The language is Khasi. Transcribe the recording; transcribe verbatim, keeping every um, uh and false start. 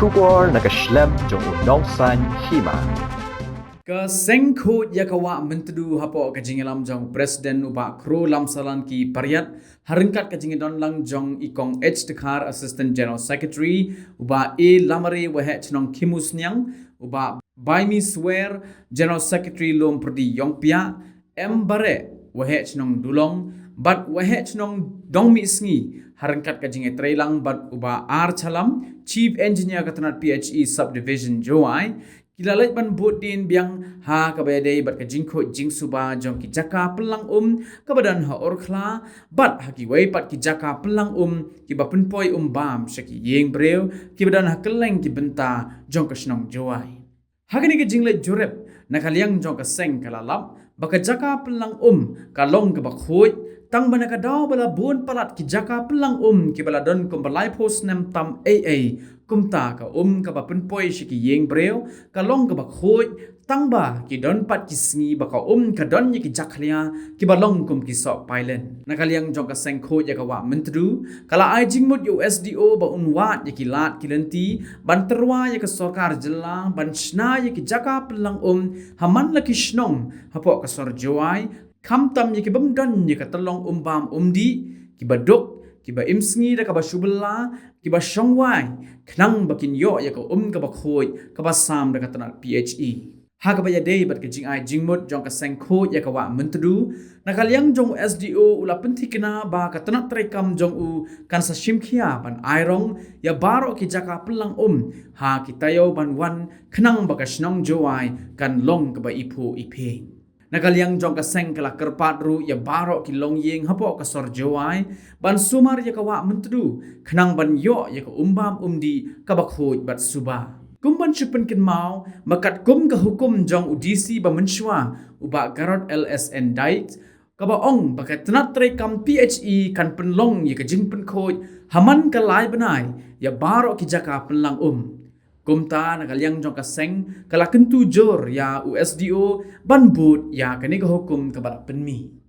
Khubor na ka shlem jong u Nongsaiñ Hima. Ka seng khuid ïa ka wah Myntdu hapoh ka jingïalam jong President u Bah Kro Lamsalan ki pariat, ha ryngkat ka jingdon lang jong i Kong H Dkhar, Assistant General Secretary, u Bah A Lamare, Waheh Chnong Khimusniang, u Bah Baimi Swer, General Secretary Lum Pyrdi Iongpiah, M Bareh, Waheh Chnong Dulong, bad Waheh Chnong Dongmihsngi, ha ryngkat ka jingïatreilang bad u Bah R Chalam, Chief Engineer ka tnat P H E Subdivision Jowai, ki la leit ban bud dien biang ha kaba ïadei bad ka jingkhuid jingsuba jong ki jaka pynlang um kaba don ha Urkhla, bad ha kiwei pat ki jaka pynlang um kiba pynpoi um bam sha ki ïing briew kiba don ha kylleng ki bynta jong ka shnong Jowai. Ha kane ka jingleit jurip, na ka liang jong ka seng ka la lap ba ka jaka pynlang um ka long kaba khuid, tang ba na ka daw ba la bun palat ki jaka pynlang um kiba la don kumba laiphew snem tam ei ei, kumta ka um kaba pynpoi sha ki ïing briew ka long kaba khuid, tang ba ki don pat ki sngi ba ka um ka don ïa ki jakhlia kiba long kum ki soh pailen. Na ka liang jong ka seng khuid ïa ka wah Myntdu, ka la ai jingmut ïa u S D O ba un wad ïa ki lad ki lynti ban tyrwa ïa ka sorkar jylla ban shna ïa ki jaka pynlang um ha man la ki shnong hapoh ka sor Jowai, khamtam ïa ki bym don ïa ka tyllong um bam um dih, kiba duk, kiba im sngi da kaba shu bylla, kiba shong wai, khnang ba kin ïoh ïa ka um kaba khuid kaba sam da ka tnat P H E. Ha kaba ïadei bad ka jingai jingmut jong ka seng khuid ïa ka wah Myntdu, na ka liang jong u S D O u la pynthikna ba ka tnat treikam jong u kan sa shim khia ban ai rong ïa baroh ki jaka pynlang um ha ki taïew ban wan, khnang ba ka shnong Jowai kan long kaba iphuh iphieng. Na ka liang jong ka seng ka la kyrpad ruh ïa baroh ki longïing hapoh ka sor Jowai ban sumar ïa ka wah Myntdu, khnang ban ïoh ïa ka um bam um dih kaba khuid bad suba. Kum ban shu pynkynmaw, ba katkum ka hukum jong u D C ba mynshuwa, u Bah Garod L S N Dykes, kaba ong ba ka tnat treikam P H E kan pynlong ïa ka jingpynkhuid ha man ka lai bnai ïa baroh ki jaka pynlang um. Kumta na ka liang jong ka seng ka la kyntu jur ïa u S D O ban bud ïa kane ka hukum kaba la pynmih.